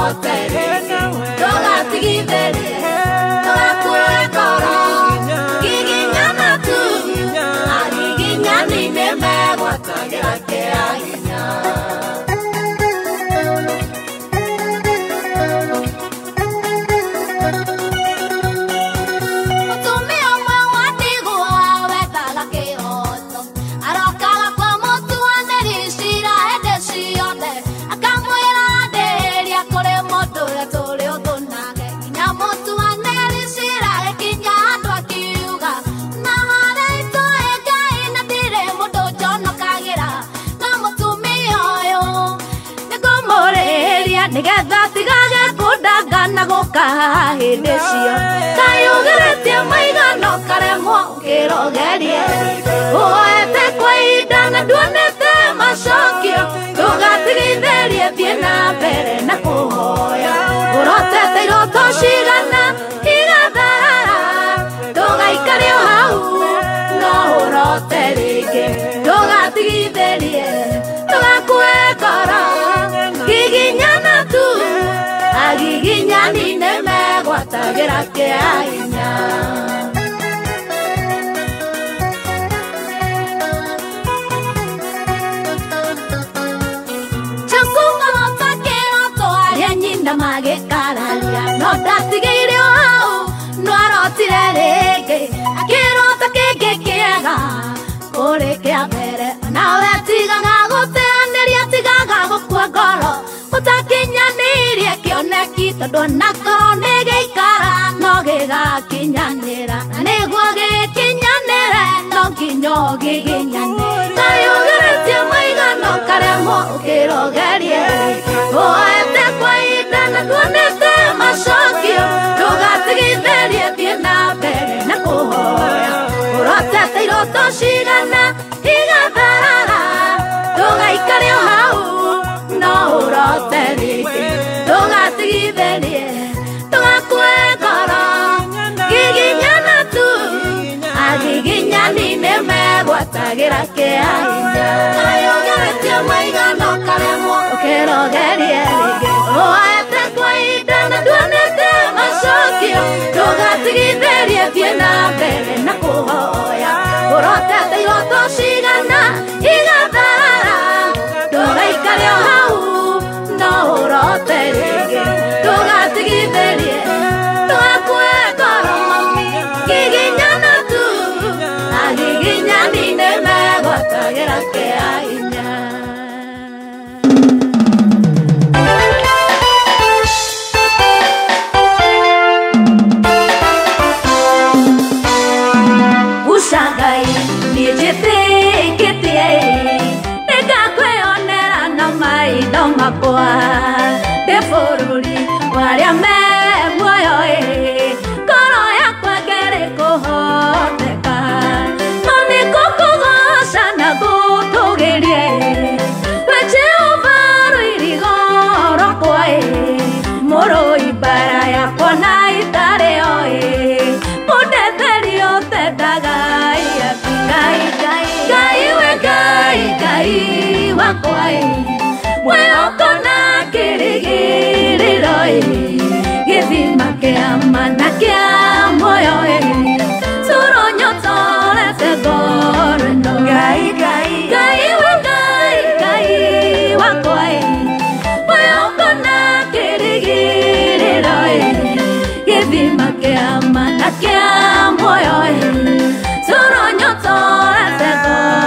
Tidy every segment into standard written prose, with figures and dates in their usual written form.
ũrote rĩngĩ ndũgatigithĩrie ndũgakue ngoro giginyana tu agiginyani nĩmegwatagĩra kĩa hinya. Mũtumia ũmwe wa ndigwa wethaga kĩhoto arokaga kwa mũtuanĩri cira hĩndĩ ciothe akamwĩra ndĩrĩa kũrĩ mũndũ ũrĩa tũrĩ ũthũ nake nginya mũtuanĩri cira agĩkinya handũ akiuga na harĩa itũĩ Ngai na ndirĩ mũndũ njonokagĩra no mũtumia ũyũ nĩngũmũrĩhĩria nĩgetha atigage kũndangana gũka haha hĩndĩ ciothe. Ngai ũgeretie maigana ũkaremwo ũkĩrogerie ũhoete kwa ihinda na nduonete macokio ndũgatigithĩrie thiĩ na mbere na kũhoya ũrotete iroto cigana igatharara ndũgaikare o hau no ũrote rĩngĩ ndũgatigithĩrie ndũgakue ngoro giginyana tu agiginyani nĩmegwatagĩra kĩa hinya. Jesũ arota kĩroto arĩa nyina magĩkararia no ndatigĩire o hau no arotire rĩngĩ akĩrota kĩngĩ kĩega kũrĩ kĩa mbere nawe tigaga gũteanĩria tigaga gũkua ngoro ũtakinyanĩirie kĩoneki tondũ onakorwo nĩ gĩikara no gĩgakinyanĩra na nĩguo gĩkinyanĩre no nginya ũgiginyane. Ngai ũgeretie maigana ũkaremwo ũkĩrogerie ũhoete kwa ihinda na nduonete macokio ndũgatigithĩrie thiĩ na mbere na kũhoya ũrotete iroto cigana igatharara ndũgaikare o hau no ũrote rĩngĩ ndũgatigithĩrie ndũgakue ngoro giginyana tu agiginyani nĩmegwatagĩra kĩa hinya. Ngai ũgeretie maigana ũkaremwo ũkĩrogerie rĩngĩ ũhoete kwa ihinda na nduonete macokio ndũgatigithĩrie thiĩ na mbere na kũhoya ũrotete iroto cigana igatharara ndũgaikare o hau no ũrote rĩngĩ ndũgatigithĩrie ndũgakue ngoro mami giginyana tu agiginyani nĩmegwatagĩra kĩa hinya. Guca Ngai niĩ njĩtĩkĩtie nĩngakwĩonera na maitho makwa ndĩ bũrũri wa arĩa me muoyo ĩ ngoro yakwa ngĩrĩ kũhoteka no nĩngũkũgoca na ngũtũgĩrie we Jehova rũirigo rwakwa ĩ mũrũi mbara yakwa na itarĩ o ĩ mũndetheri ũtendaga Ngai Ngai Ngai we Ngai Ngai wakwa ĩ mwĩhoko na kĩrĩgĩrĩro ĩ gĩthima kĩa ma na kĩa muoyo ĩ tũrũ nyotorete ngoro ĩno Ngai Ngai Ngai we Ngai Ngai wakwa ĩ mwĩhoko na kĩrĩgĩrĩro ĩ gĩthima kĩa ma na kĩa muoyo ĩ tũrũ nyotorete ngoro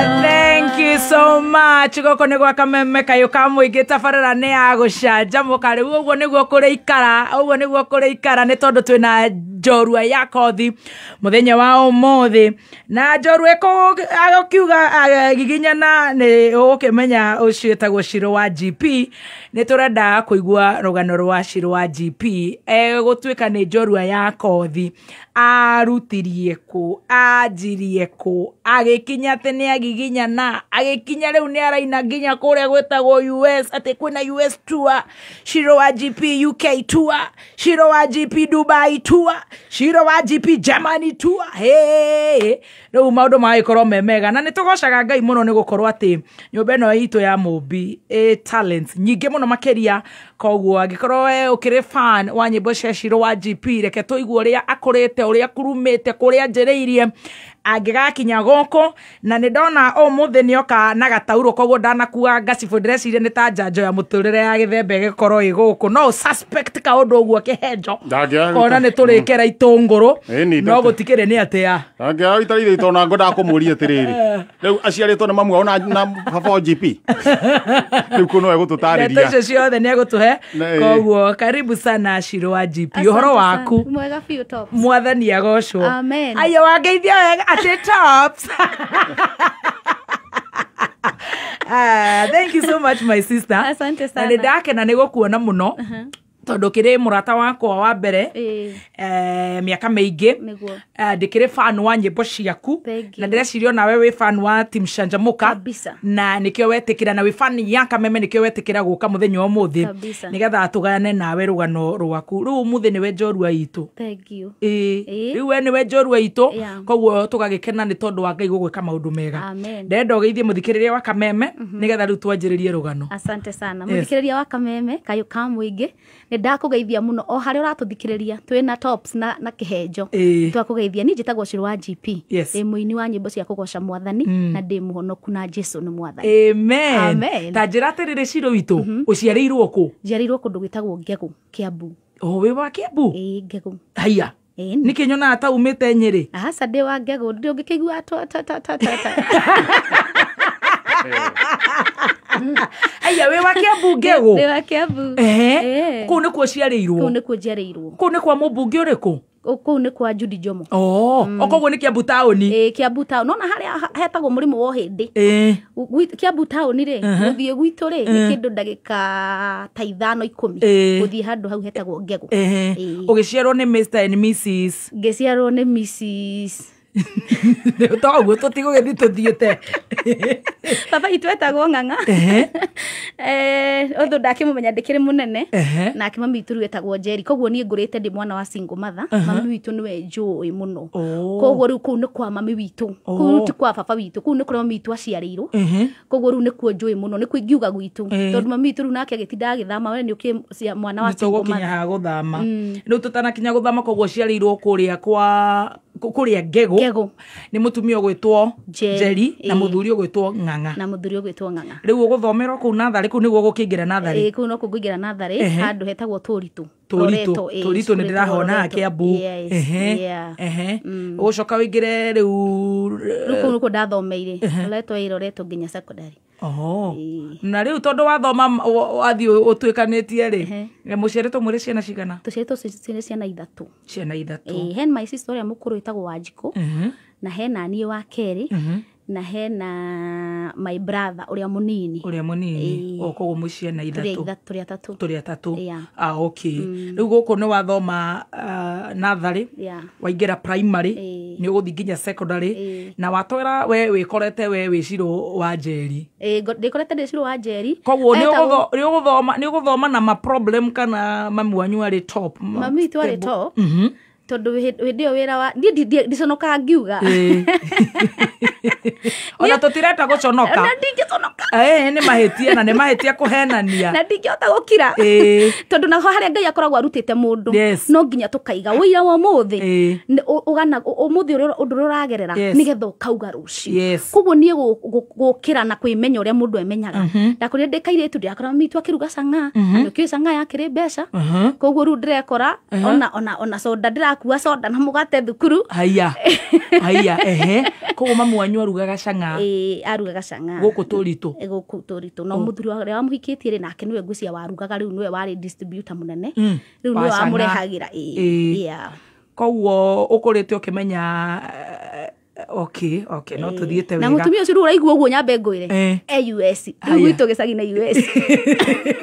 ĩno. Thank you so much. Gũkũ nĩ gwa Kameme kayũ ka mũingĩ tabarĩra nĩ ya gũcanjamũka rĩu ũguo nĩguo kũrĩikara ũguo nĩguo kũrĩikara nĩ tondũ twĩna njorua ya kothi mũthenya wa ũmũthĩ na njorua agũkiuga giginyana nĩ ũgũkĩmenya ũcio ĩtagwo Shiro wa GP nĩ tũrenda kũigua rũgano rwa Shiro wa GP egũtuĩka nĩ njorua ya kothi arutirie kũ anjirie kũ agĩkinya atĩ nĩ agiginyana agĩkinya rĩu nĩ araina araina nginya kũrĩa gwĩtagwo US, atĩ kwĩna US tour, Shiro wa GP UK tour, Shiro wa GP Dubai tour, Shiro wa GP Germany tour. Hey, rĩu maũndũ magagĩkorwo me mega, na nĩ tũgocaga Ngai mũno nĩ gũkorwo atĩ nyũmba ĩno itũ ya Mũmbi ĩ talents nyingĩ mũno makĩria. Koguo angĩkorwo we ũkĩrĩ fan wa nyĩmbo cia Shiro wa GP, reke tũigue ũrĩa akũrĩte, ũrĩa akurumĩte, kũrĩa anjĩrĩirie angĩgakinya gũkũ. Na nĩ ndona ũmũthĩ nĩoka na gataurũ, koguo ndanakua ngacibũ, ndĩreciria nĩ ta njanjo ya mũtũrĩre ya gĩthemba ĩgĩkorwo ĩ gũkũ. No suspect kaũndũ ũguo kĩhenjo kona nĩ tũrĩkĩra itũngũrũ, no gũtikĩrĩ nĩ atĩa. Ndangĩaga itarire tondũ ngwendaga kũmũria atĩrĩrĩ, rĩu aciarĩtwo nĩ mamu wao na baba wa GP, rĩu kũ no egũtũtarĩria ndeto icio ciothe nĩ egũtũhe. Koguo karibu sana Shiro wa GP, ũhoro waku? Mwega biũ, Tops. Mwathani agocwo. Amen. Ayo wangeithia wega atĩ Tops. Thank you so much my sister. Asante sana. Na nĩ ndakena nĩ gũkuona mũno, tondũ kĩrĩ mũrata wakwa wa mbere mĩaka mĩingĩ. Ndĩkĩrĩ fan wa nyĩmbo ciaku, na ndĩreciria onawe wĩ fan wa Team Canjamũka, na nĩkĩo wetĩkĩra, na wĩ fan ya Kameme, nĩkĩo wetĩkĩra gũka mũthenya wa ũmũthĩ nĩgetha tũgayane nawe rũgano rwaku. Rĩu ũmũthĩ nĩwe njorua itũ. Rĩu we nĩwe njorua itũ, koguo tũgagĩkena nĩ tondũ wa Ngai gũgwĩka maũndũ mega. Ndĩrenda ũgeithie mũthikĩrĩria wa Kameme nĩgetha rĩu twanjĩrĩrie rũgano. Asante sana mũthikĩrĩria wa Kameme, kayũ ka mũingĩ, nĩ ndakũgeithia mũno o harĩa ũratũthikĩrĩria. Twĩna Tops na kĩhenjo, twakũgeithia. Niĩ njĩtagwo Shiro wa GP, ndĩ mũini wa nyĩmbo cia kũgoca mwathani, na ndĩ mũhonoku na Jesu nĩ mwathani. Amen. Ta njĩra atĩrĩrĩ Shiro witũ, ũciarĩirwo kũ? Njiarĩirwo kũndũ gwĩtagwo Ngegũ, Kiambu. O wĩ wa Kiambu? Ĩĩ, Ngegũ. Haiya, nĩkĩ nyonaga ta umĩte Nyĩrĩ? Aca, ndĩ wa Ngegũ, ndũngĩkĩigua ta. Aya, wĩ wa Kiambu Ngegũ? Ndĩ wa Kiambu. Kũu nĩkuo ũciarĩirwo? Kũu nĩkuo njiarĩirwo. Kũu nĩ kwa mũmbunge ũrĩkũ? Kũu nĩ kwa Judy Jomo. O koguo nĩ Kiambu taũni? Ĩĩ, Kiambu taũni. Nona harĩa hetagwo mũrĩmũ wa Ũhĩndĩ. Kiambu taũni rĩ, gũthiĩ gwitũ rĩ, nĩ kĩndũ ndagĩka ta 5 10 gũthiĩ handũ hau hetagwo Ngegũ. Ũgĩciarwo nĩ Mr and Mrs? Ngĩciarwo nĩ Mrs. Toguo tũtigũgĩthiĩ tũthiĩte. Baba itũ etagwo Ng'ang'a. Ũndũ ndakĩmũmenya ndĩkĩrĩ mũnene. Nake mami witũ rĩu etagwo Njeri. Koguo niĩ ngũrĩte ndĩ mwana wa single mother. Mami witũ nĩwe njũĩ mũno. Koguo rĩu kũu nĩ kwa mami witũ. Kũu ti kwa baba witũ. Kũu nĩ kũrĩa mami witũ aciarĩirwo. Koguo rĩu nĩkuo njũĩ mũno. Nĩkuo ingiuga gwitũ. Tondũ mami witũ rĩu nake agĩtinda agĩthama, we nĩ ũkĩ mwana wa single mother. Nĩtũgũkinya ha gũthama. Rĩu tũtanakinya gũthama, koguo ũciarĩirwo kũrĩa kwa kũrĩa Ngegũ. Nĩ mũtumia ũgwĩtwo Njeri na mũthuri ũgwĩtwo Ng'ang'a. Na mũthuri ũgwĩtwo Ng'ang'a. Rĩu ũgũthomerwo kũu natharĩ, kũu nĩguo ũgũkĩingĩra natharĩ? Ĩĩ, kũu no kũingĩra natharĩ, handũ hetagwo Tũritũ. Tũritũ, Tũritũ nĩ ndĩrahona Kiambu. Ũgũcoka ũingĩre rĩu? Rĩu kũu nĩkuo ndathomeire. Loreto ĩ Loreto nginya secondary. Na rĩu tondũ wathoma wathiĩ ũtuĩkanĩtie rĩ, mũciarĩtwo mũrĩ ciana cigana? Tũciarĩtwo ciana 3. Ciana 3. Hena my sister ũrĩa mũkũrũ wĩtagwo Wanjikũ, na hena niĩ wa kerĩ, na hena my brother ũrĩa mũnini. Ũrĩa mũnini. O koguo mwĩ ciana 3. Tũrĩ atatũ. Tũrĩ atatũ. Okay. Rĩu gũkũ nĩ wathoma natharĩ, waingĩra primary, nĩ ũgũthiĩ nginya secondary, na watwĩra we wĩkorete we wĩ Shiro wa Njeri. Ndĩkorete ndĩ Shiro wa Njeri. Koguo nĩ ũgũthoma na ma problem kana mami wanyu arĩ top? Mami witũ arĩ top. Tondũ hĩndĩ ĩyo wĩra wa niĩ ndiconokaga ngiuga. Ona tũtirenda gũconoka. Ona ndingĩconoka. Nĩ mahĩtia, na nĩ mahĩtia kũhenania. Na ndingĩhota gũkira. Tondũ naho harĩa Ngai akoragwo arutĩte mũndũ, no nginya tũkaiga ũira wa ũmũthĩ. Ũmũthĩ ũndũ ũrĩa ũragerera, nĩgetha ũkauga rũciũ. Koguo niĩ gũkĩra na kwĩmenya ũrĩa mũndũ emenyaga. Ndakorire ndĩ kairĩtu, ndĩrakora mami witũ akĩruga cang'aa, na nĩũkĩũĩ cang'aa yakĩrĩ mbeca. Koguo rĩu ndĩrekora ona soda ndĩrakua soda na mũgate thukuru. Haiya. Haiya, Koguo mami wanyu arugaga cang'aa? Ĩĩ, arugaga cang'aa. Gũkũ Tũritũ? Gũkũ Tũritũ. No mũthuri ũrĩa wamũhikĩtie rĩ, nake nĩwe ngwĩciria warugaga rĩu, nĩwe warĩ distributor mũnene. Rĩu nĩwe wamũrehagĩra. Koguo ũkũrĩte ũkĩmenya okay, no tũthiĩte wega. Na mũtumia ũcio rĩu ũraigua ũguo nyambe ngwĩre, e US. Rĩu gwitũ gĩcagi na US.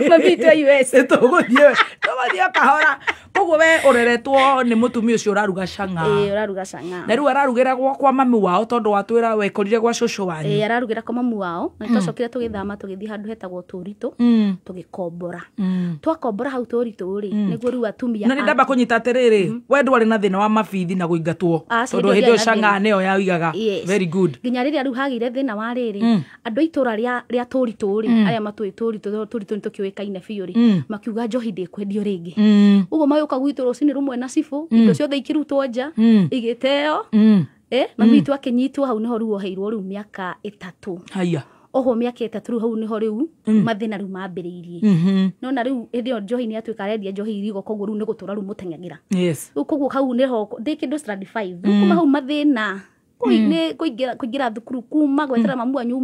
Mami witũ e US. Tũgũthiĩ kahora. Koguo we ũreretwo nĩ mũtumia ũcio ũraruga cang'a. Ĩĩ, ũraruga cang'a. Na rĩu ararugĩra kwa mami wao tondũ watwĩra wekorire gwa cũcũ wanyu. Ĩĩ, ararugĩra kwa mamu wao. Na twacokire tũgĩthama tũgĩthiĩ handũ hetagwo Tũritũ, tũgĩkombora. Twakombora hau Tũritũ rĩ, nĩguo rĩu atumia Na nĩ ndamba kũnyita atĩrĩrĩ, we ndwarĩ na thĩna wa mabithi na kũingatwo Aca, tondũ hĩndĩ hĩndĩ ĩyo ĩyo ndiarĩ na cang'a nĩyo yaugaga. Yes. Very good. Nginya rĩrĩa rĩu hagĩire thĩna wa rĩrĩ, andũ a itũra rĩa Tũritũ rĩ, arĩa matũĩ Tũritũ, Tũritũ nĩ tũkĩũĩkaine biũ rĩ, makiuga njohi ndĩkwendio rĩngĩ. Ũguo magĩũka gwitũ rũcinĩ rũmwe na cibũ, indo ciothe ikĩrutwo nja, igĩteo. Mami witũ akĩnyitwo hau nĩho rĩu oheirwo rĩu mĩaka 3. Haya. Oho mĩaka 3 rĩu hau nĩho rĩu mathĩna rĩu mambĩrĩirie. Nona rĩu hĩndĩ ĩyo njohi nĩ atuĩka arendia njohi irigo, koguo rĩu nĩ gũtũra rĩu mũteng'agĩra. Yes. Rĩu koguo hau nĩho ndĩ kĩndũ standard 5. Rĩu kuma hau mathĩna kũingĩra thukuru, kuma gwetera mamu wanyu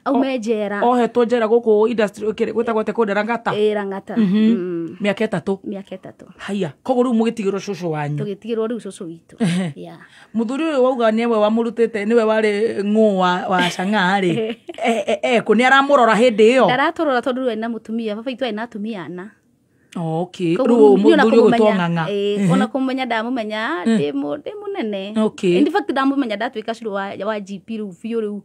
aume njera. Ohetwo njera gũkũ industry gwĩtagwo atĩa kũndĩ Rangata? Ĩĩ, Rangata. Mĩaka 3. Mĩaka 3. Haya. Koguo rĩu mũgĩtigĩrwo cũcũ wanyu. Tũgĩtigĩrwo rĩu cũcũ witũ. Yeah. Mũthuri ũyũ wauga nĩwe wamũrutĩte, nĩwe warĩ ng'ũ wa cang'a rĩ. Kũ nĩ aramũrora hĩndĩ ĩyo? Ndaratũrora tondũ rĩu arĩ na mũtumia, baba witũ arĩ na atumia 4. Okay. Koguo Rĩu niĩ ona mũthuri ũgwĩtwo kũmũmenya, Ng'ang'a. Ona kũmũmenya ndamũmenya ndĩ mũnene. Okay. In fact ndamũmenya ndatuĩka cũrũ wa GP rĩu biũ rĩu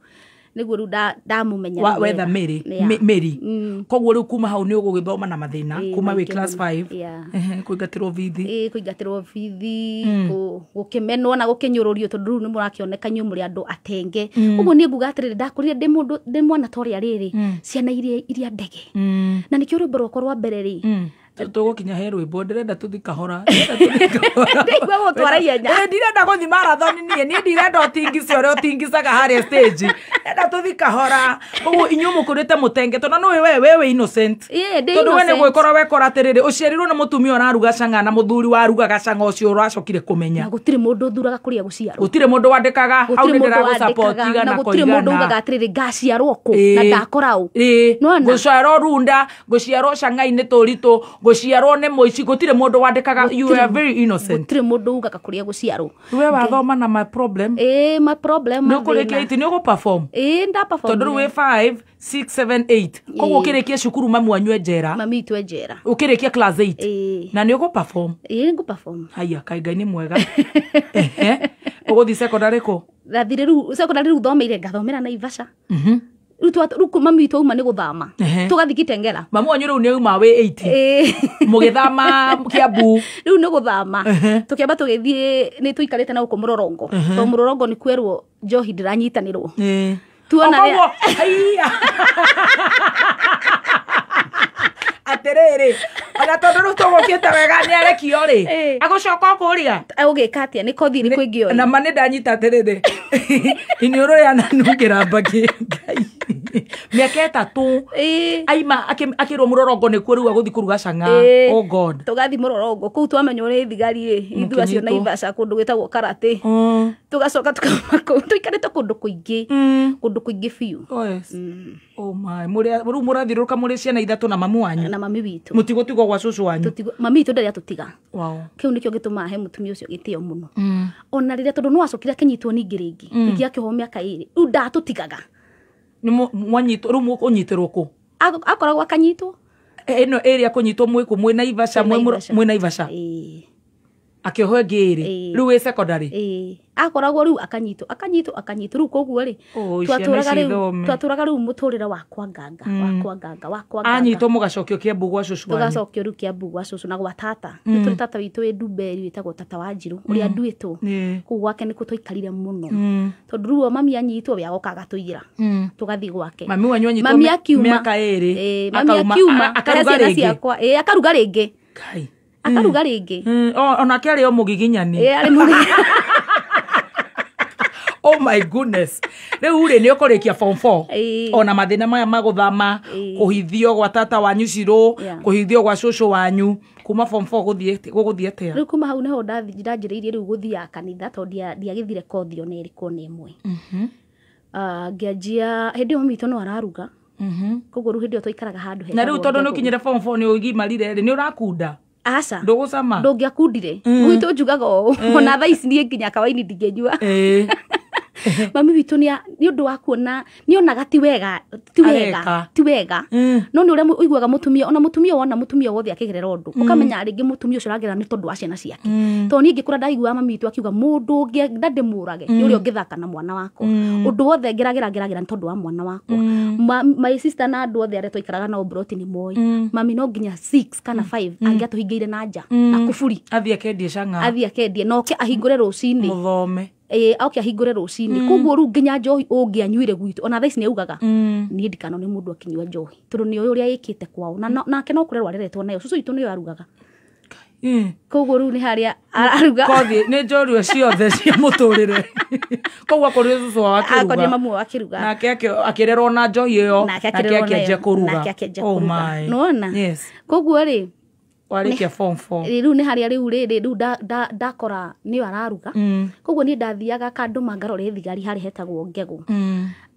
nĩguo rĩu ndamũmenya rĩu Wetha wega. mĩri, Yeah. mĩri. Koguo rĩu kuma hau nĩ ũgũgĩthoma na mathĩna, kuma wĩ maingĩ class mũno. 5. Yeah. Kũingatĩrwo bithi. Ĩĩ, kũingatĩrwo bithi, gũkĩmenwo na gũkĩnyũrũrio tondũ rĩu nĩ mũrakĩoneka inyuĩ mũrĩ andũ atenge. Ũguo niĩ nguga atĩrĩrĩ, ndakũrire ndĩ mũndũ, ndĩ mwana ta ũrĩa rĩrĩ, ciana iria ndege. Na nĩkĩo rwĩmbo rwakwa rwa mbere rĩ, Tũgũkinya he rwĩmbo, ndĩrenda tũthi kahora. Ndĩraigua gũtwara ihenya. Ndirenda gũthi marathon niĩ, niĩ ndirenda ũtingice ũrĩa ũtingicaga harĩa stage. Ndĩrenda tũthi kahora. Koguo inyuĩ mũkũrĩte mũtenge, tondũ nĩũĩ we wĩ innocent. Ĩĩ, ndĩ Tondũ we nĩ innocent. gwĩkora wekora atĩrĩrĩ, ũciarirwo nĩ mũtumia ũraruga cang'a na mũthuri warugaga cang'a ũcio ũracokire kũmenya. Na gũtirĩ mũndũ ũthuraga kũrĩa gũciarwo. Gũtirĩ mũndũ wandĩkaga, hau Gũtirĩ nĩ mũndũ ndĩragũsupport wandĩkaga, igana na kwa gũtirĩ mũndũ igana. ugaga atĩrĩrĩ, ngaciarwo kũ na ndakora ũ. Nĩwona? Gũciarwo Runda, gũciarwo Cang'ainĩ Tũritũ, gũciarwo nĩ mũici, gũtirĩ mũndũ wandĩkaga. You are very innocent. Gũtirĩ mũndũ ugaga kũrĩa gũciarwo. We wathoma na my problem. Ĩĩ, ma problem Nĩ ũkũrĩkia mathĩna. 8 nĩ ũgũ-perform. Ĩĩ, nda perform. Tondũ rĩu wĩ 5, 6, 7, 8. Koguo ũkĩrĩkia cukuru mamu wanyu e njera. Mami witũ e njera. Ũkĩrĩkia class 8. Ĩĩ. Na nĩ ũgũ-perform. Ĩĩ, ngũ perform. Haya, kaĩ Ngai nĩ mwega. Ũgũthiĩ secondary kũ? Ndathire rĩu secondary rĩu thomeire ngathomera Naivasha. Rĩu rĩu mami witũ auma nĩ gũthama. Tũgathiĩ Kitengela. Mamu wanyu rĩu nĩ auma wĩ 8. Ĩĩ. Mũgĩthama Kiambu. Rĩu nĩ gũthama. Tũkĩamba tũgĩthiĩ nĩ tũikarĩte na gũkũ Mũrorongo. Tondũ Mũrorongo nĩ kwerwo njohi ndĩranyitanĩrwo. Tuona Okoguo, haiya. Atĩrĩrĩ, ona tondũ rĩu tũgũkĩte wega nĩ arekio rĩ, agũcoka ũkũria? Agũgĩka atĩa? Nĩ kothi ĩrĩkũ ĩngĩ oĩ? Na ma nĩ ndanyita atĩrĩrĩ, iniũrũ rĩananungĩra mbakĩ, Ngai. Mĩaka 3. Aima akĩrwo Mũrorongo nĩkuo rĩu agũthiĩ kũruga cang'a. Oh God. Tũgathiĩ Mũrorongo kũu twamenywo nĩ thigari rĩ, ithuĩ acio Mũkĩnyitwo. Naivasha kũndũ gwĩtagwo Karate. Tũgacoka tukauma kũu, tũikarĩte kũndũ kũingĩ, kũndũ kũingĩ biũ. Oh, yes. Oh my. Rĩu mũrathiũrũrũka mũrĩ ciana 3 na mamu wanyu. Na mami witũ. Mũtigũtigwo gwa cũcũ wanyu. Mami witũ ndarĩ atũtiga. Wow. Kĩu nĩkĩo gĩtũmaga he mũtumia ũcio gĩtĩo mũno. Ona rĩrĩa tondũ no acokire akĩnyitwo ningĩ rĩngĩ, ningĩ akĩohwo mĩaka 2, rĩu ndatũtigaga. Nĩ mwanyitwo, rĩu ũnyitĩrwo kũ? Akoragwo akanyitwo. Ĩno ĩrĩa kũnyitwo mwĩ kũ? Mwĩ Naivasha, Twĩ Naivasha. mwĩ Naivasha. Ĩĩ. Akĩohwo ĩngĩ ĩrĩ. Rĩu wĩ secondary. Ĩĩ. Akoragwo rĩu akanyitwo, akanyitwo, akanyitwo. Rĩu koguo rĩ, Oh, ciana ici ithome. twatũraga rĩu mũtũrĩre wa kwanganga, wa kwanganga, wa kwanganga. Anyitwo mũgacokio Kiambu gwa cũcũ wanyu. Tũgacokio rĩu Kiambu gwa cũcũ na gwa tata. Nĩ tũrĩ tata witũ wĩ Ndumberi wĩtagwo tata wa Njirũ, ũrĩa nduĩtwo. Kũu gwake nĩkuo twaikarire mũno. Tondũ rĩu o mami anyitwo we agoka agatũiyĩra. Tũgathiĩ gwake. Mami wanyu anyitwo Mami akiuma. mĩaka 2. Ĩĩ, mami Akauma, akiuma, akaruga akahe ciana rĩngĩ. ciakwa. Ĩĩ, akaruga rĩngĩ. Kai. Akaruga rĩngĩ. Onake arĩ o mũgiginyani. Ĩĩ, arĩ mũgiginyani. Oh my goodness. Rĩu rĩ nĩ ũkũrĩkia form 4. Ona mathĩna maya ma gũthama, kũhithio gwa tata wanyu Cirũ, kũhithio gwa cũcũ wanyu, kuma form 4 gũgũthiĩ atĩa? Rĩu kuma hau nĩho ndanjĩrĩirie rĩu gũthiaga kanitha tondũ ndiagĩthire kothi ona ĩrĩkũ ona ĩmwe. Ngĩanjia hĩndĩ ĩyo mami witũ no araruga. Koguo rĩu hĩndĩ ĩyo twaikaraga handũ Na rĩu hetagwo tondũ nĩ Njagũ. ũkinyire form 4 nĩ ũgimarire rĩ, nĩ ũrakunda? Aca. Ndũgũcama? Ndũngĩakundire. Gwitũ njugaga ũũ. Ona thaa ici niĩ nginya kawaini ndingĩnyua. Mami witũ nĩ ũndũ wa kuona nĩonaga ti wega ti wega Areka. ti wega no nĩ ũrĩa ũiguaga mũtumia ona mũtumia wona mũtumia wothe akĩgerera ũndũ ũkamenya rĩngĩ mũtumia ũcio aragerera nĩ tondũ wa ciana ciake tondũ niĩ ngĩkũra ndaiguaga mami witũ akiuga mũndũ ũngĩ ndandĩmũrage nĩ ũrĩa ũngĩthaka na mwana wakwa ũndũ wothe ngeragĩra ngeragĩra nĩ tondũ wa mwana wakwa. My sister na andũ othe arĩa twaikaraga nao broti nĩ moĩ mami no nginya 6 kana 5 angĩatũhingĩire na nja na kuburi athiĩ akendie cang'a athiĩ akendie na oke ahingũre rũcinĩ mũthome oke ahingũre rũcinĩ koguo rĩu nginya njohi ũngĩanyuire gwitũ ona thaa ici nĩ augaga niĩ ndikanone mũndũ akĩnyua njohi tondũ nĩ ũĩ ũrĩa ĩkĩte kwao na nake no kũrerwo areretwo nayo cũcũ witũ nĩyo arugaga koguo rĩu nĩ harĩa aruga kothi nĩ njorua ciothe cia mũtũrĩre koguo akorire cũcũ wao akorire akĩruga mamu wao akĩruga nake akĩrerwo na njohi ĩyo nake nake akĩrerwo akĩanjia nayo kũruga nake akĩanjia Oh kũruga my. nĩwona Yes. koguo rĩ warĩkia form 4 rĩu nĩ harĩa rĩu rĩrĩ rĩu ndakora nĩyo araruga koguo niĩ ndathiaga kandũma ngarore thigari harĩa hetagwo ngegũ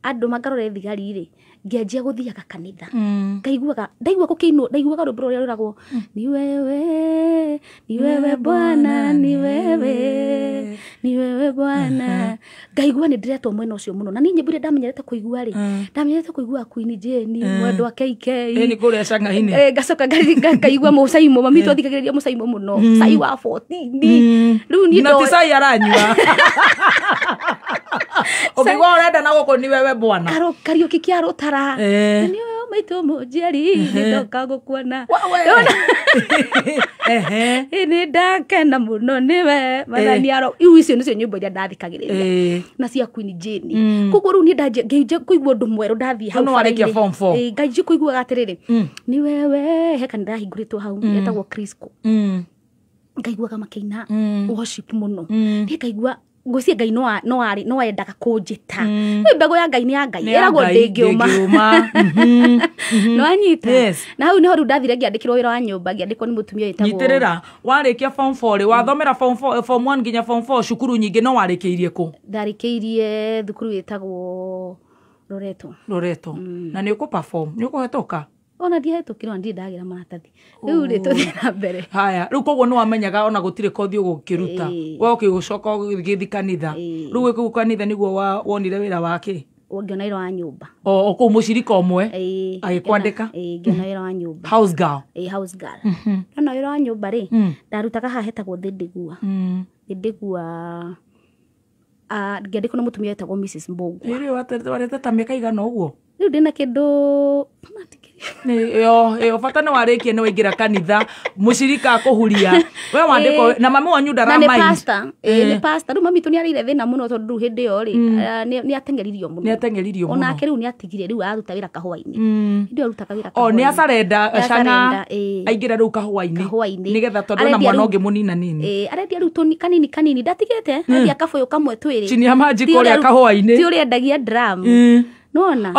andũ ngarore thigari rĩ ngĩanjia gũthiaga kanitha ngaiguaga ndaigua gũkĩinwo ndaiguaga rwĩmbo rũrĩa rwĩragwo ni wewe ni wewe bwana ni wewe ni wewe bwana ngaigua nĩ ndĩretwo mwena ũcio mũno na niĩ nyĩmbo iria ndamenyerete kũigua rĩ ndamenyerete kũigua Queen Jane mwendwa KK ĩ nĩ kũrĩa cang'a-inĩ ngacoka ngaigua mũcaimo mami twathikagĩrĩria mũcaimo mũno cai wa 14 rĩu niĩ na ti ndo- cai aranyua ũngĩigua ũrenda na gũkũ ni wewe bwana Kariũki kĩa rũtara nĩwe maitũ mũnjiari nĩndoka gũkuona Ehe. Ĩ, nĩ ndakena mũno nĩwe mathani aro iu icio nĩcio nyĩmbo iria ndathikagĩrĩria na cia Queen Jane koguo rĩu niĩ ndanjia ngĩanjia kũigua ũndũ mwerũ ndathiĩ hau Rĩu nĩ warĩkia bara-inĩ. form four. Ĩ, nganjia kũiguaga atĩrĩrĩ ni wewe he kanitha yahingũrĩtwo hau etagwo Crisco ngaiguaga makĩina worship mũno niĩ ngaigua ngwĩciria Ngai no endaga kũnjĩta Rĩu mbegũ ya Ngai nĩ ya Ngai Nĩ ya ĩragwo Ngai, ndĩngĩũma ndĩngĩũma. nĩwanyita Yes. na hau nĩho rĩu ndathire ngĩandĩkĩrwo wĩra wa nyũmba ngĩandĩkwo nĩ mũtumia wĩtagwo nyitĩrĩra warĩkia form 4 rĩ wathomera form 4 form 1 nginya form 4 cukuru nyingĩ no warĩkĩirie kũ ndarĩkĩirie thukuru ĩtagwo Loreto Loreto na nĩ ũkũ perform nĩ ũkũhetũka ona ndiahetũkire ona ndirĩ ndagĩra maratathi rĩu rĩ tũthiĩ na mbere haya rĩu koguo nĩ wamenyaga ona gũtirĩ kothi ũgũkĩruta we ũkĩgũcoka ũgĩthiĩ kanitha rĩu wĩ kũu kanitha nĩguo wonire wĩra wake ngĩona wĩra wa nyũmba o kũu mũcirika ũmwe Ĩĩ, Agĩkwandĩka? ĩĩ, ngĩona wĩra wa nyũmba house girl Ĩĩ, house girl ndona wĩra wa nyũmba rĩ ndarutaga haha hetagwo Thĩndĩgua Thĩndĩgua ngĩandĩkwo nĩ mũtumia wetagwo Mrs Mbũngua ĩrĩ warĩte ta mĩaka igana ũguo rĩu ndĩna kĩndũ ĩyo bata nĩ warĩkia nĩ waingĩra kanitha mũcirika akũhuria we wandĩkwo na mami wanyu na nĩ ndaramind pastor ĩĩ nĩ pastor rĩu mami witũ nĩ arĩire thĩna mũno tondũ rĩu hĩndĩ ĩyo rĩ nĩ ateng'eririo mũno nĩ ateng'eririo mũno onake rĩu nĩ atigire rĩu araruta wĩra kahũa-inĩ hĩndĩ ĩyo arutaga wĩra o nĩ kahũa-inĩ. acarenda Nĩ cang'a acarenda, ĩĩ. aingĩra rĩu kahũa-inĩ Kahũa-inĩ. nĩgetha tondũ ena Arendia mwana rĩu- ũngĩ mũnina nini Ĩĩ, arendia rĩu kanini kanini ndatigĩte arendia kabũyũ kamwe twĩrĩ Chini ya maji Ti kũrĩa ũrĩa- kahũa-inĩ. ti ũrĩa endagia drum nĩwona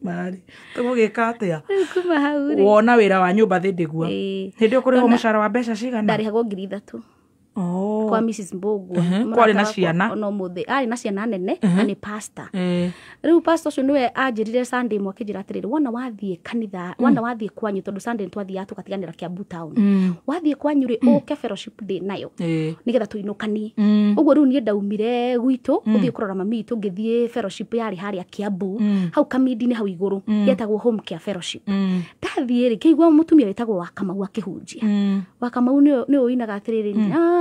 marĩ tũgũgĩka atĩa Rĩu kuma hau rĩ wona wĩra wa nyũmba thĩndĩgua Ĩĩ. hĩndĩ ĩyo kũrĩhwo mũcara wa mbeca cigana ndarĩhagwo 3,000 Oh. kwa Mrs Mbũngua Mhm. Kwarĩ na ciana? ona ũmũthĩ arĩ na ciana nene na nĩ pastor Eh. rĩu pastor ũcio nĩwe anjĩrire Sunday ĩmwe akĩnjĩra atĩrĩrĩ wona wathiĩ kanitha wona wathiĩ kwanyu tondũ Sunday nĩtwathiaga tũgatiganĩra Kiambu town wathiĩ kwanyu rĩ ũke fellowship day nayo nĩgetha tũinũkanie ũguo rĩu niĩ ndaumire gwitũ gũthiĩ kũrora mami witũ ngĩthiĩ fellowship yarĩ harĩa Kiambu hau Kamindi-inĩ hau igũrũ yetagwo home care fellowship ndathiĩ rĩ ngĩigua mũtumia wĩtagwo Wakamau akĩhunjia Wakamau nĩwe ũinaga atĩrĩrĩ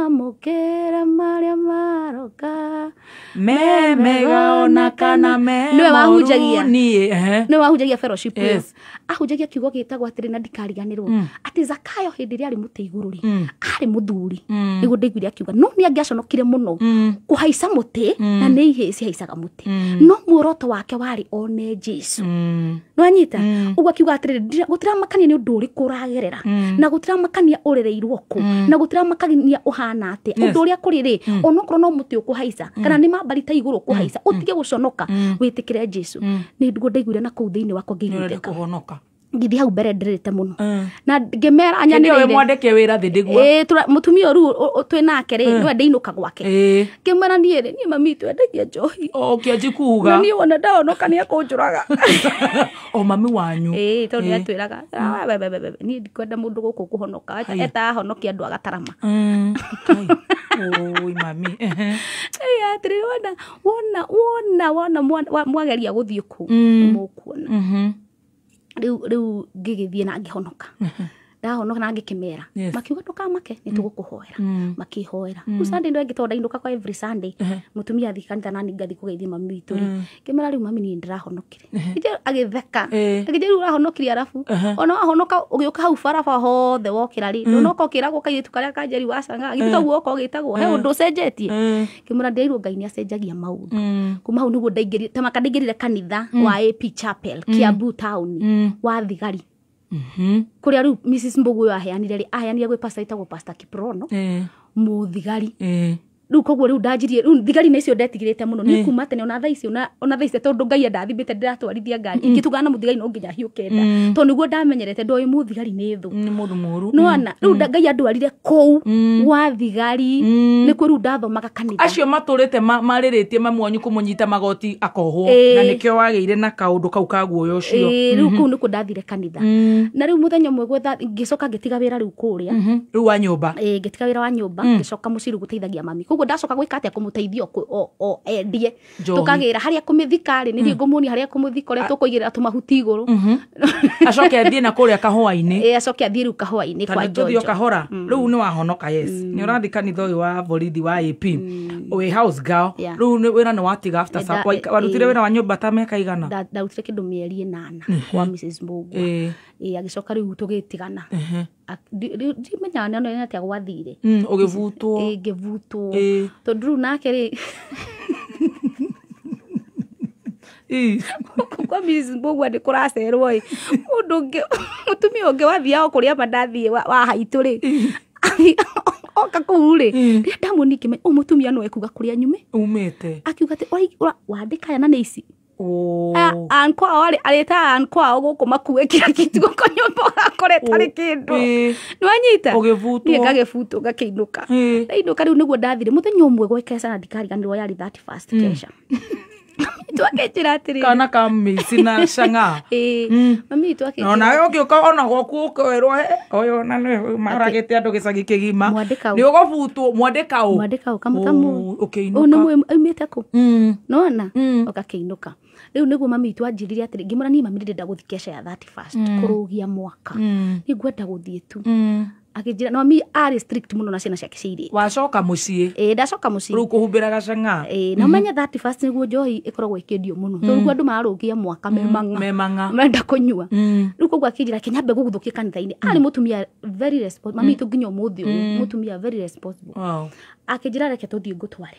nyamũkĩra marĩa maroka me mega ona kana me Nĩwe wahunjagia. moru niĩ, ehe. nĩwe wahunjagia fellowship ĩyo Yes. ahunjagia kiugo gĩtagwo atĩrĩ na ndikariganĩrwo atĩ Zakayo hĩndĩ ĩrĩa arĩ mũtĩ igũrũ rĩ arĩ mũthuri nĩguo ndaiguire akiuga no nĩ angĩaconokire mũno kũhaica mũtĩ na nĩ ihĩĩ cihaicaga mũtĩ no muoroto wake warĩ one Jesu nĩwanyita ũguo akiuga atĩrĩrĩ gũtiramakania nĩ ũndũ ũrĩkũ ũragerera na gũtiramakania ũrereirwo kũ na gũtiramakania ũhana atĩa Yes. ũndũ ũrĩa kũrĩ rĩ onokorwo no mũtĩ ũkũhaica kana nĩ mambari ta igũrũ ũkũhaica ũtige gũconoka wĩtĩkĩre Jesu nĩguo ndaiguire na kũu thĩinĩ wakwa Nĩ ũrenda ngĩiguithĩka kũhonoka Ngĩthiĩ hau mbere ndĩrĩte mũno na ngĩmera anyanĩrĩire mwandĩke wĩra thĩ ndĩguo mũtumia rĩu twĩ nake rĩ nĩwe ndĩinũka gwake ngĩmera niĩ rĩ niĩ mami twendagia njohi ũkĩanji kuga na niĩ wona ndahonoka nĩ ekũnjũraga o mami wanyu tondũ nĩ atwĩraga niĩ ndikwenda mũndũ gũkũ kũhonoka etahonokia andũ agatarama oi mami atĩrĩ wona wona wona mwageria gũthiĩ kũu mũkuona rĩu ngĩgĩthiĩ na ngĩhonoka ndahonoka na ngĩkĩmera makiuga ndũkamake nĩ tũgũkũhoera makĩhoera rĩu Sunday ĩno ĩngĩ tondũ ndainũka kwa every Sunday mũtumia athiĩ kanitha nani ngathiĩ kũgeithia mami witũ rĩ ngĩmera rĩu mami niĩ ndĩrahonokire agĩtheka akĩnjĩra rĩu ũrahonokire arabu ona wahonoka ũgĩũka hau barabara hothe wokĩra rĩ ndũnoka ũkĩragwo kairĩtu karĩa kanjeri wacanga githĩ toguo woka ũgĩtagwo he ũndũ ũcenjetie ngĩmwĩra ndĩrairwo Ngai nĩ acenjagia maũndũ kuma hau nĩguo ndaingĩrire tamaka ndaingĩrire kanitha wa AP Chapel Kiambu town wa thigari kuria riu Mrs Mbugu yo aheanire ri aheanire gwi pastor itagwo Pastor Kiprono muthigari riu koguo riu ndanjirie riu thigari nä icio ndetigirite muno ni kuma tene ona thaa ici ona thaa ici tondu Ngai andathimite ndiratwarithia ngari ingitugana muthigari no nginya hiũke nda tondu niguo ndamenyerete ndoĩ muthigari nĩ thũ nĩ mũndũ mũru nĩwona riu Ngai andwarire kũu gwa thigari nĩkuo riu ndathomaga kanitha acio matũrĩte marĩrĩtie mamu wanyu kũmũnyita magoti akohwo na nĩkĩo wagĩire na kaũndũ kau ka guoya ũcio riu kũu nĩkuo ndathire kanitha na riu mũthenya ũmwe gwetha ngĩcoka ngĩtiga wĩra riu kũrĩa riu wa nyũmba ngĩtiga wĩra wa nyũmba ngĩcoka mũciĩ riu gũteithagia mami koguo ndacoka gwĩka atĩa kũmũteithia o endie tũkagĩra harĩa kũmĩthika rĩ nĩthiĩ ngũmuonia harĩa kũmũthika ũrĩa tũkũigĩrĩra tũmahuti igũrũ acoke athiĩ na kũrĩa kahũa-inĩ acoke athiĩ rĩu kahũa-inĩ kwa Njonjo kahora rĩu nĩ wahonoka yes nĩ ũrathiĩ kanitha ũyũ wa borithi wa AP wĩ house girl rĩu wĩra nĩ watiga after warutire wĩra wa nyũmba ta mĩaka igana ndarutire kĩndũ mĩeri 8 kwa Mrs Mbugua agĩcoka rĩu tũgĩtigana ndimenyaga nĩ atĩa gwathire ũgĩbutwo ngĩbutwo tondũ rĩu nake rĩ kwa Mrs Mbugua nĩ kũracerwo ĩ mũndũ ũngĩ mũtumia ũngĩ wathiaga kũrĩa mandathi wa haitũ rĩ oka kũu rĩ rĩrĩa ndamuonire ngĩmenya ũyũ mũtumia no ekuga kũrĩa nyume umĩte akiuga atĩ wandĩka aya na nĩ ici ankwao arĩtaga ankwao gũkũ makue kila kitu gũkũ nyũmba ũgakora ĩtarĩ kĩndũ nĩwanyita niĩ ngagĩbutwo ngakĩinũka ndainũka rĩu nĩguo ndathire mũthenya ũmwe gwĩ na ndikariganĩrwo yarĩ 31st kesha twakĩnjĩra atĩrĩrĩ kana ka mĩici na cang'a mami witũ akĩnjĩra onawe ũngĩũka ona gwaku ũkerwo ũyũ ona nĩwe maragĩte andũ gĩcagi kĩgima nĩ ũgũbutwo mwandĩka ũ mwandĩka ũ kamũtamu ũkĩinũka ũyũ nĩ mũĩ aumĩte kũ nona ũgakĩinũka rĩu nĩguo mami witũ anjĩrire atĩrĩ ngĩmwĩra niĩ mami ndĩrenda gũthiĩ kesha ya 31st kũrũgia mwaka niĩ ngwenda gũthiĩ tu akĩnjĩra no mami arĩ strict mũno na ciana ciake cia airĩtu wacoka mũciĩ ndacoka mũciĩ rĩu kũhumbĩra gacang'a na ũmenye 31st nĩguo njohi ĩkoragwo ĩkĩendio mũno tondũ rĩu andũ mararũgia mwaka memang'a marenda kũnyua rĩu koguo akĩnjĩra reke nyambe gũgũthũkia kanitha-inĩ arĩ mũtumia very responsible mami witũ nginya ũmũthĩ ũyũ mũtumia very responsible akĩnjĩra reke tũthiĩ ngũtware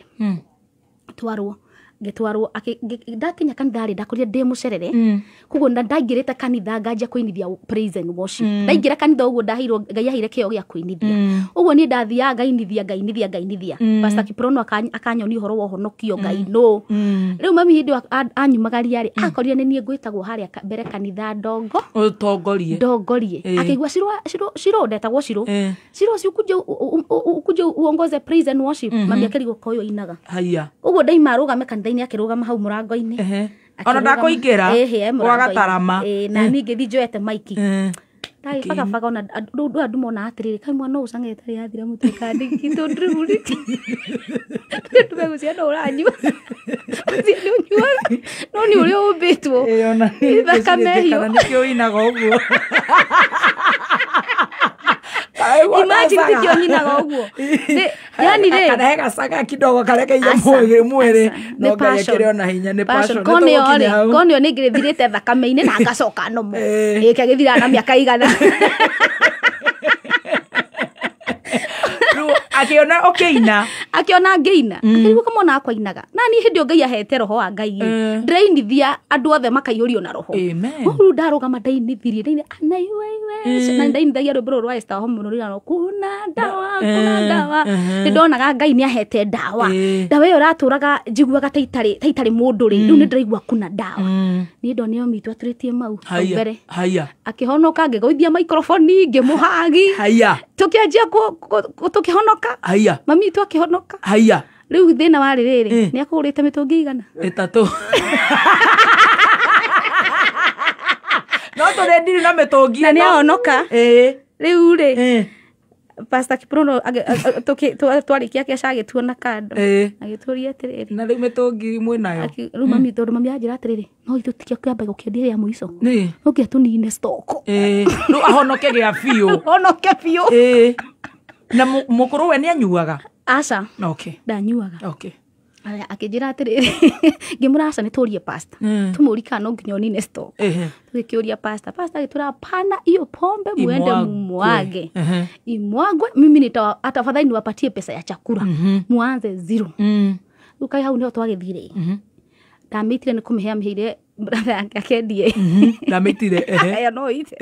twarwo ngĩtwarwo ndakinya kanitha rĩ ndakorire ndĩ mũcerere koguo ndaingĩrĩte kanitha nganjia kũinithia praise and worship ndaingĩra kanitha ũguo ndaheirwo Ngai aheire kĩo gĩa kũinithia ũguo niĩ ndathiaga ngainithia Pastor Kiprono akanyonia ũhoro wa ũhonokio Ngai no rĩu mami hĩndĩ ĩyo anyumagaria rĩ akorire nĩ niĩ ngwĩtagwo harĩa mbere kanitha ndongo ũtongorie ndongorie akĩigua Shiro ndetagwo Shiro Shiro si ukuje uongoze praise and worship mami akĩrigwo ko ũyũ ainaga haya ũguo ndaima arũgame kanitha-inĩ akĩrũgama hau mũrango-inĩ ona ndakũingĩra gwagatarama na niĩ ngĩthiĩ njoete maiki ndagĩbagabaga ona rĩu andũ mona atĩrĩrĩ kaĩ mwana ũyũ cang'ete rĩ athira mũtwe kandĩki tondũ rĩu rĩ andũ megũciria no ũranyua nĩ ũnyuaga no nĩ ũrĩa ũmbĩtwo thakame hiũ nĩkĩo ũinaga ũguo Imagine tikio nyinaga ũguo yani rĩ kana he gacaga kidogo karekeire mwĩrĩ no Ngai akĩrĩ ona hinya nĩ passion konio nĩ ngĩrĩthirĩte thakame-inĩ na ngacoka nomo ĩke gĩthiraga na mĩaka igana rĩu akĩona ũkĩina Akiona ngĩina akĩrigwo kamwana akwa ainaga na niĩ hĩndĩ ĩyo Ngai ahete roho wa Ngai Eh. ndĩrainithia andũ othe makaiyũrio na roho Amen. rĩu ndarũgama ndainithirie ndaini anaiwaiwe na ndainithagia rwĩmbo rũrũ rwa Esther Wahomu rũrĩa rũrĩa kuna ndawa kuna Eh, ndawa eh. nĩ ndonaga Ngai nĩ ahete ndawa Eh. ndawa ĩyo ĩratũraga njiguaga ta itarĩ mũndũ rĩ rĩu nĩ ndĩraigua kuna ndawa niĩ ndonire mitũ atũrĩtie mau hau Haya. mbere Haya. akĩhonoka ngĩgũithia microphone ngĩmũhagi Haya. tũkĩanjia tũkĩhonoka Haya. mami witũ akĩhonoka Haya. rĩu thĩna warĩ rĩrĩ Eh. nĩ akũgũrĩte mĩtũngi igana Ĩtatũ. No tũrĩ ndiri na mĩtũngi na nĩ ĩno. ahonoka Ĩĩ. rĩu rĩ Ĩĩ. Pastor Kiprono twarĩkia kĩaca agĩtuona kando Ĩĩ. agĩtũria atĩrĩrĩ Na rĩu mĩtũngi mwĩnayo. Rĩu mami tondũ mami anjĩra atĩrĩrĩ no ithuĩ tikĩo kĩamba gũkĩendia rĩa mũico Nĩ. no nginya tũnine stock Ĩĩ. Rĩu ahonoke gĩa biũ. honoke biũ Ĩĩ. Na mũkũrũ we nĩ anyuaga. aca Okay. ndanyuaga Okay. Aya, akĩnjĩra atĩrĩrĩ ngĩmũra aca nĩ tũrie pastor tũmũrie kana no nginya ũnine stock Ehe. tũgĩkĩũria pastor pastor agĩtwĩra pana hiyo pombe muende Imwagwe. mumwage Ehe. imwagwe mimi nita afadhali niwapatie pesa ya chakula muanze zero Mm. rĩu kaĩ hau nĩho twagĩthire ndamĩitire nĩ kũmĩhe amĩheire brother yake akendie Ndamĩitire. Ehe. aya no ite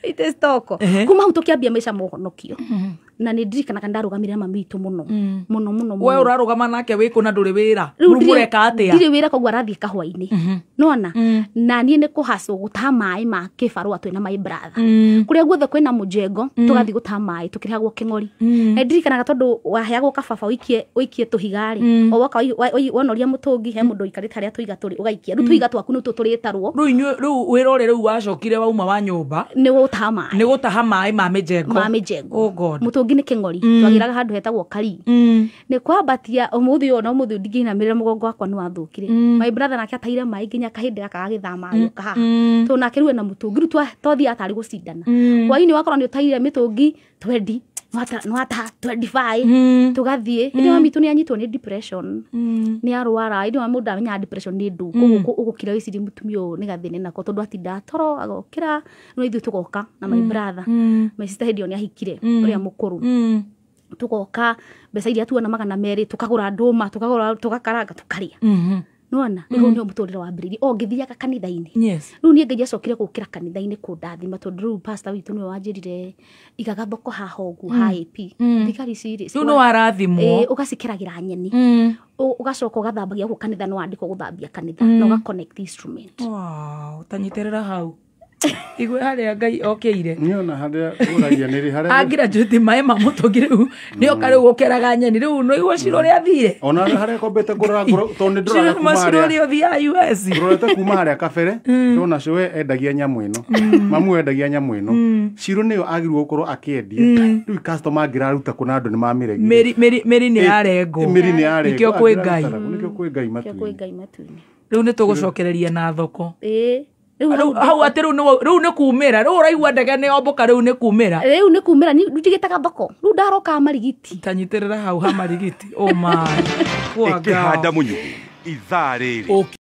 ite stoko kuma hau tũkĩambia maica ma ũhonokio na nĩ ndirikanaga ndarũgamire na mami witũ mũno mũno mũno We mũno ũrarũgama nake wĩkũ na ndũrĩ wĩra. Rĩu Rĩu ndirĩ- mũreka atĩa? ndirĩ wĩra koguo arathiĩ kahũa-inĩ nona na niĩ nĩ kũhacwo gũtaha maĩ ma kĩbarũa twĩna my brother kũrĩa guothe kwĩna mũjengo tũgathiĩ gũtaha maĩ tũkĩrĩhagwo kĩng'ori na ndirikanaga tondũ waheagwo kababa ũikie ũikie tũhiga-rĩ o woka wonoria mũtũngi he mũndũ ũikarĩte harĩa tũhiga tũrĩ ũgaikia rĩu tũhiga twaku nĩtuo tũrĩtarwo Rĩu inyuĩ rĩu wĩra ũrĩa rĩu wacokire wauma wa nyũmba nĩ gũtaha maĩ nĩ gũtaha maĩ ma mĩjengo. ma mĩjengo Oh God. mũtũngi nĩ kĩng'ori twagĩraga handũ hetagwo kari nĩ kwambatia ũmũthĩ ũyũ na ũmũthĩ ũyũ ndingĩinamĩrĩra mũgongo wakwa nĩ wathũkire my brother nake ataire maĩ nginya kahĩndĩ gaka gagĩthama agĩũka haha tondũ nake rĩu ena mũtũngi rĩu twathiaga tarĩ gũcindana hwainĩ wakorwo nĩ ũtaire mĩtũngi 20 nwata 25 tũgathiĩ hĩndĩ ĩyo mitũ nĩ anyitwo nĩ depression nĩ arwara hĩndĩ ĩyo mũndũ amenyaga depression nĩ ndũ koguo ũgũkira wĩcirie mũtumia ũyũ nĩ gathĩna nako tondũ atinda toro agokĩra no ithuĩ tũgoka na my brother my sister hĩndĩ ĩyo nĩ ahikire ũrĩa mũkũrũ tugoka mbeca iria tuona 200 tukagura ndũma tukagura tugakaranga tukarĩa nona rĩu hau nĩho mũtũrĩre wambĩrĩirie o ngĩthiaga kanitha-inĩ Yes. rĩu niĩ Ngai acokire gũkĩra kanitha-inĩ kũndathima tondũ rĩu pastor witũ nĩwe wanjĩrire igaga thoko haha ũguo ha AP thigari ici rĩ Rĩu nĩ warathimwo. Ĩĩ, ũgacikeragĩra nyeni Ũgacoka ũgathambagia gũkũ kanitha nĩ wandĩkwo gũthambia kanitha na ũga connect instrument Wow, tanyitĩrĩra hau. Igwe harĩa Ngai okĩire. Niĩ ona harĩa ũragia nĩ rĩ harĩa Angraduate maĩ ma mũtũngi rĩu nĩoka rĩu gũkeraga nyeni rĩu nĩ igua cira ũrĩa athire. ona harĩa kombete kũrora tondũ nĩ ndĩroraga Cira kuma cira harĩa ũrĩa ũthiaga US. ndorete kuma harĩa kabere ndona cũwe endagia nyamũ ĩno mamu endagia nyamũ ĩno ciro nĩyo agĩrĩirwo gũkorwo akĩendia rĩu customer angĩraruta kũna andũ nĩ mamĩregire Mĩri mĩri mĩri nĩ yarengwo. mĩri nĩ yarengwo Nĩkĩo kwĩ Ngai. nĩkĩo kwĩ Ngai Kĩo kwĩ matu-inĩ Ngai matu-inĩ Rĩu nĩ tũgũcokereria na thoko. ĩĩ rĩu Rĩu hau atĩ rĩu rĩu nĩ kumĩra rĩu ũraigua ndege nĩ yombũka rĩu nĩ kumĩra. rĩu nĩ kumĩra ndigĩtaga thoko rĩu ndarokaga marigiti Tanyitĩrĩra hau ha marigiti. Oh my. Poor girl. ĩkĩhanda mũnyugĩ ithaa rĩrĩ Okay.